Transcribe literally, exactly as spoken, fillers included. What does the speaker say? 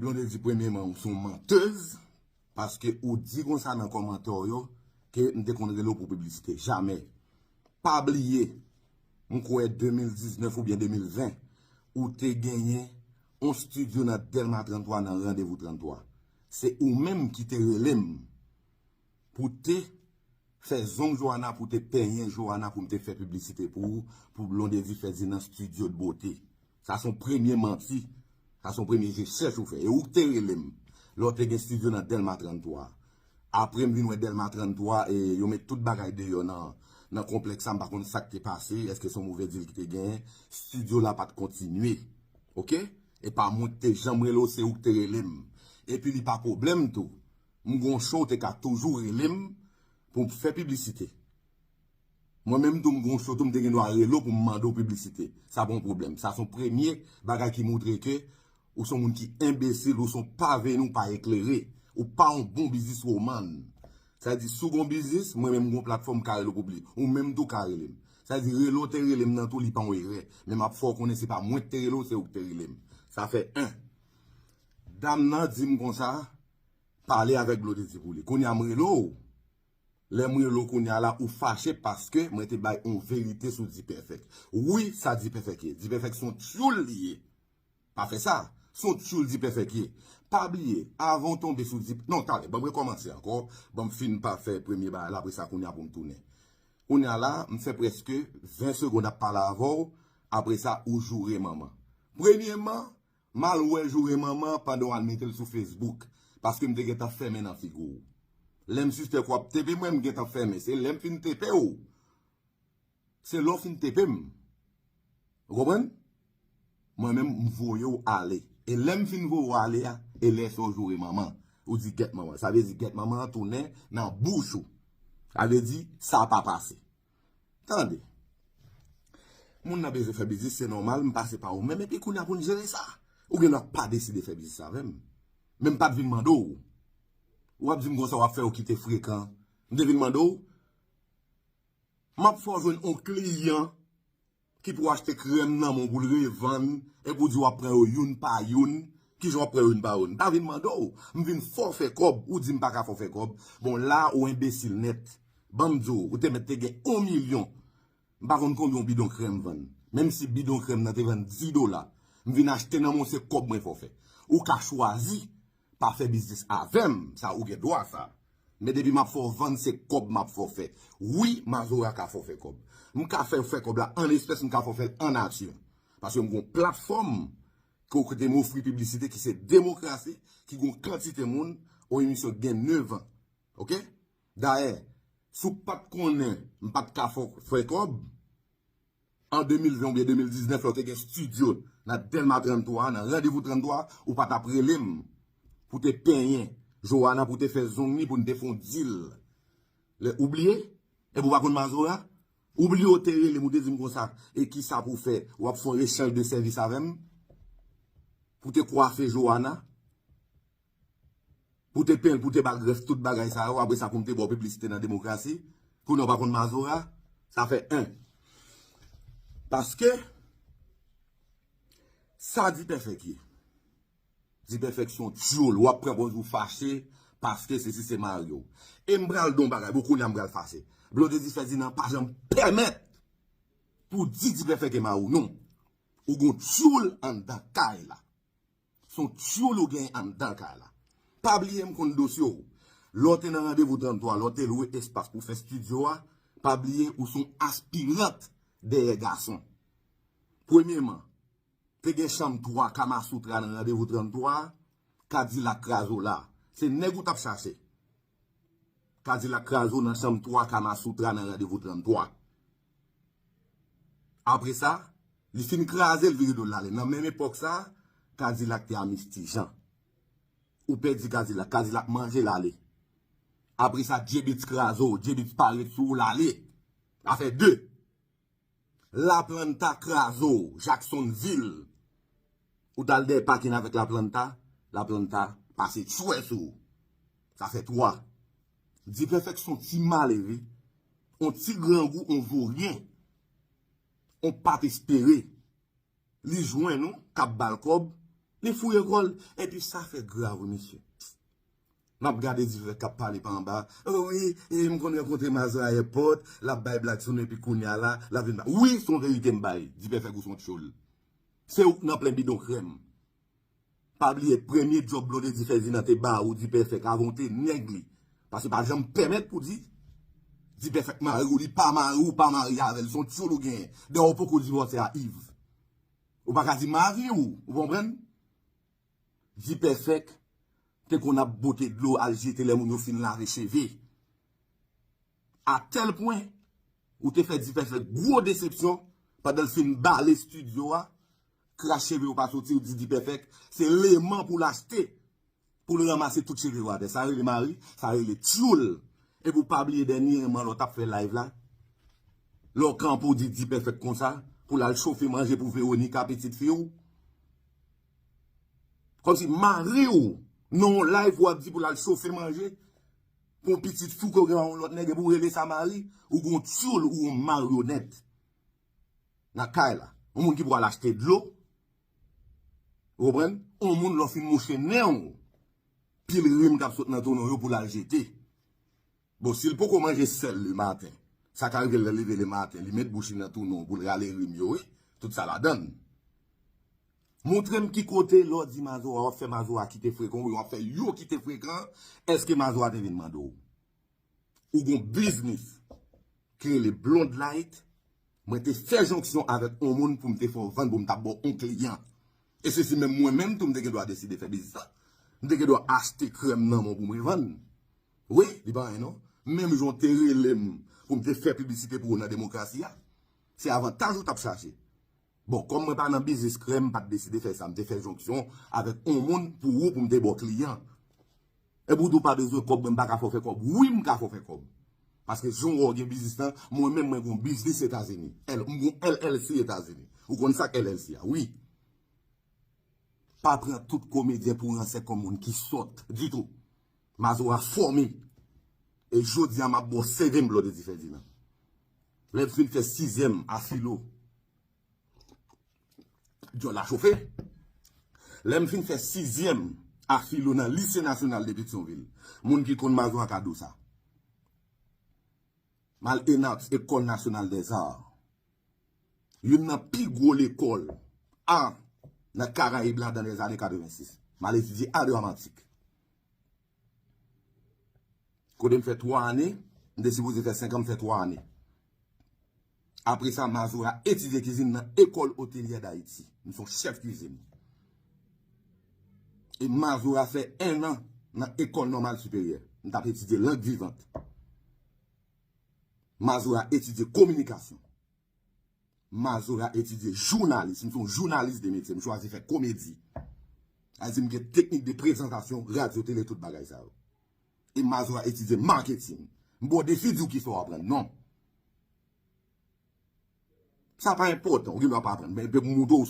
Blondedy, premyeman, ou se yon mantèz, paske ou di konsa nan kòmantè w yo ke m te konn rele w pou piblisite. Jamè. Pa bliye, m kwè de mil diznèf oubyen de mil ven, ou te genyen yon estidyo nan Dèlma trannntwa, nan Randevou trannntwa. Se ou menm ki te rele m pou te fè zong Joana, pou te penyen Joana, pou m te fè piblisite pou ou, pou Blondedy Ferdinand Studio de Beauté. Sa se yon premye manti. Sa se yon premye je chèch ou fè. E ou k te rele m lè w te gen estidyo nan Dèlma trannntwa. Apre m vin wè Dèlma trannntwa, e yo met tout bagay deyò nan, nan konplèks sa, m pa konn sa k te pase, èske se yon move dil ki te genyen, estidyo la pa t kontinye. Oke? E pa mwen k te janm rele w, se ou k te rele m. Epi li pa pwoblèm tou. M gon cho, w te ka toujou rele m pou m fè piblisite. Mwen menm tou m gon cho tou, m te gen dwa rele w pou m mande w piblisite. Sa pa yon pwoblèm. Sa se yon premye bagay ki montre ke ou se yon moun ki enbesil, ou se yon pa veni, ou pa eklere, ou pa yon bon bizniswoman. Sa di, si w gon biznis, mwen menm m gon platfòm, m ka rele w pou li. Ou menm tou ka rele m. Sa di, rele w te rele m nan tou, li pa yon erè. Men m ap fè w konnen se pa mwen k te rele w, se ou k te rele m. Sa fè en. Dam nan di m konsa, pale avèk Blondedy pou li. Kounye a m rele w. Lè m rele w kounye a la, ou fache paske mwen te bay yon verite sou Dipèfèk. Wi, sa Dipèfèk ye. Dipèfèk se yon tyoul li ye. Pa fè sa. Se yon tyoul Dipèfèk ye. Pa bliye, avan w tonbe sou Dip-, non, talè, ban m rekòmanse ankò. Ban m fin pa fè premye bagay la, apre sa, kounye a pou m tounen. Kounye a la, m fè prèske ven segonn ap pale avè w, apre sa, ou joure manman. Premyeman, m al wè joure manman pandan w al mete l sou Facebook, paske m te gentan fèmen nan figi w. Lè m sispèk w ap tepe mwen, m gentan fèmen. Se lè m fin tepe w. Se lè w fin tepe m. Ou konprann? Mwen menm, m voye w ale. E lè m fin voye w ale a, e lè sa w joure manman. Ou di gèt manman. Sa vle di gèt manman an tounen nan bouch ou. Sa vle di sa pa pase. Tande. Moun nan bezwen fè biznis, se nòmal, m pase pa ou menm, epi kounye a pou n jere sa. Ou gen dwa pa deside fè biznis avè m. Men m pa t vin mande w. W ap di m konsa, w ap fè yo kite frekan. M te vin mande w. M ap fè w jwenn yon kliyan ki pou achte krèm nan men w pou l revann, epi w di w ap pran yo youn pa youn. Kijan w ap pran yo youn pa youn? M pa vin mande w. M vin fè w fè kòb, ou di m pa ka fè w fè kòb. Bon, la ou enbesil nèt. Ban m di w, ou te mèt te gen yon milyon. M pa konn konbyen yon bidon krèm vann. Menm si bidon krèm nan te vann dis dola, m vin achte nan men w, se kòb mwen fè w fè. Ou ka chwazi pa fè biznis avè m, sa ou gen dwa sa. Men depi m ap fè w vann, se kòb m ap fè w fè. Wi, Mazora ka fè w fè kòb. M ka fè w fè kòb la an espès, m ka fè w fè l an nati. Paske m gon platfòm kote m ofri piblisite ki se Demokrasi, ki gon kantite moun, yon emisyon ki gen nèf an. Oke? Dayè, si w pa t konnen m pa t ka fè w fè kòb, an de mil ven oubyen de mil diznèf, lè w te gen estidyo nan Dèlma trannntwa, nan Randevou trannntwa, ou pa t ap rele m pou te penyen Joana, pou te fè zong li, pou n te fè yon dil. Lè, ou bliye? Epi w pa konn Mazora? Ou bliye w te rele m, ou te di m konsa, e kisa pou w fè? W ap fè yon echanj de sèvis avè m? Pou te kwafe Joana? Pou te penyen l, pou te ba l grèf, tout bagay sa yo, apre sa pou m te ba w piblisite nan Demokrasi, kounye a w pa konn Mazora, sa fè en. Paske, sa Dipèfèk ye. Dipèfèk se yon tyoul, w ap pran pòz ou fache, paske sesi se mari w. E m pral di w yon bagay, bon kounye a m pral fache. Blondedy Ferdinand pa janm pèmèt pou w di Dipèfèk e mari w, non. Ou gon tyoul anndan kay la. Se yon tyoul ou gen anndan kay la. Pa bliye m konn dosye w. Lè w te nan Randevou trannntwa, lè w te lwe espas pou fè estidyo a, pa bliye ou se yon aspirant dèyè gason. Premyeman, te gen chanm twa Kamasoutra nan Randevou trannntwa, Kadilak kraze w la. Se nèg ou t ap chache. Kadilak kraze w nan chanm twa Kamasoutra nan Randevou trannntwa. Apre sa, li fin kraze, l vire do l ale. Nan menm epòk sa, Kadilak te a Misti Jan. Ou pèdi Kadilak, Kadilak manje l ale. Apre sa, J-Beatz kraze w, J-Beatz parèt sou ou, l ale. Sa fè de. Laplanta kraze w, Jacksonville. Ou t al dèyè pakin avèk Laplanta, Laplanta pase tchwè sou ou. Sa fè twa. Dipèfèk se yon ti malere, yon ti grangou, yon voryen, yon pa t espere. Li jwenn ou, k ap ba l kòb, Li fouye kò l. Epi sa fè grav, wi, mesye. M ap gade Dipèfèk k ap pale pa anba. O wi, e m konn rankontre Mazora ayèpòt, l ap bay blag sou nou, epi kounye a la, l ap vin ba. Wi, se yon verite m bay. Dipèfèk, ou se yon tchoul. Se ou k nan plen bidon krèm. Pa bliye, premye djòb Blondedy Ferdinand te ba ou, Dipèfèk, avan w te nèg li. Paske pa janm pèmèt pou di, Dipèfèk mari w, li pa mari w, pa marye avè l, se yon tchoul ou genyen. Dayè, ou poko divòse a Yves. Ou pa ka di mari w, ou konprann? Dipèfèk te konn ap bote dlo al jete lè moun yo fin lave cheve. A tèl pwen, ou te fè Dipèfèk gwo desepsyon pandan l fin bale estidyo a, kras cheve yo pa soti, ou di Dipèfèk, se leman pou l achte, pou l ranmase tout cheve yo atè. Sa rele mari, sa rele tchoul. Epi w pa bliye dènyèman lè w t ap fè live la, lè w kanpe w di Dipèfèk konsa, pou l al chofe manje pou Veronica, pitit fi w. Kòmsi mari w, nan yon live w ap di pou l al chofe manje pou yon pitit fi w ke w gen yon lòt nèg, epi w rele sa mari, ou gon tchoul, ou yon maryonèt. Nan kay la, yon moun ki pral achte dlo, ou konprann? Yon moun lè w fin mouche nen w, pil rim k ap sot nan tonon yo pou l al jete. Bon, si l poko manje sèl le maten, sa ka rive l lè l leve le maten, li met bouch li nan tonon pou l rale rim yo, wi, tout sa ladan l. Montre m ki kote lè w di Mazora, w ap fè Mazora kite frekan, oubyen w ap fè yo kite frekan, èske Mazora te vin mande w? Ou gon biznis ki rele Blonde Light, mwen te fè jonksyon avèk yon moun pou m te fè w vann, pou m t ap ba w yon kliyan. E se si menm mwen menm tou m te gen dwa deside fè biznis la. M te gen dwa achte krèm nan men w pou m revann. Wi, li pa anyen non. Menm jan w te rele m pou m te fè piblisite pou ou nan demokrasi a, se avantaj ou t ap chache. Bon, kòm mwen pa nan biznis krèm, m pa t deside fè sa. M te fè jonksyon avèk yon moun pou ou, pou m te ba w kliyan. Epi w di w pa bezwen kòb, mwen m pa ka fè w fè kòb. Wi, m ka fè w fè kòb. Paske jan w wè w gen biznis lan, mwen menm mwen gen yon biznis Etazini. L, m gen yon L L C Etazini. Ou konn sa k L L C a, wi. Pa pran tout komedyen pou ransè kòm moun ki sòt ditou. Mazora fòme. E jodi a m ap ba w seve m Blondedy Ferdinand. Lè m fin fè sizyèm a filo, djòl la chofe. Lè m fin fè sizyèm a filo nan Lise Nasyonal de Petyonvil, moun ki konn Mazora ka di w sa. M al ENARTS, École Nationale des Arts. Youn nan pi gwo lekòl a nan Karayib la dan lèzane katrevensis. M al etidye a dramatik. Kote m fè twa ane, m te sipoze fè senk an, m fè twa ane. Apre sa, Mazora etidye kizin nan École Hôtelière d'Haïti. M se yon chèf kizin. E Mazora fè en an nan École Normale Supérieure. M t ap etidye lang vivant. Mazora etidye kominikasyon. Mazora etidye jounalis. M se yon jounalis de metye. M chwazi fè komedi. Sa vle di m gen teknik de prezantasyon, radyo, tele, tout bagay sa yo. E Mazora etidye maketing. M ba w defi di w kisa w aprann. Non. Sa pa enpòtan. Ou gen dwa pa aprann. Men, men m montre w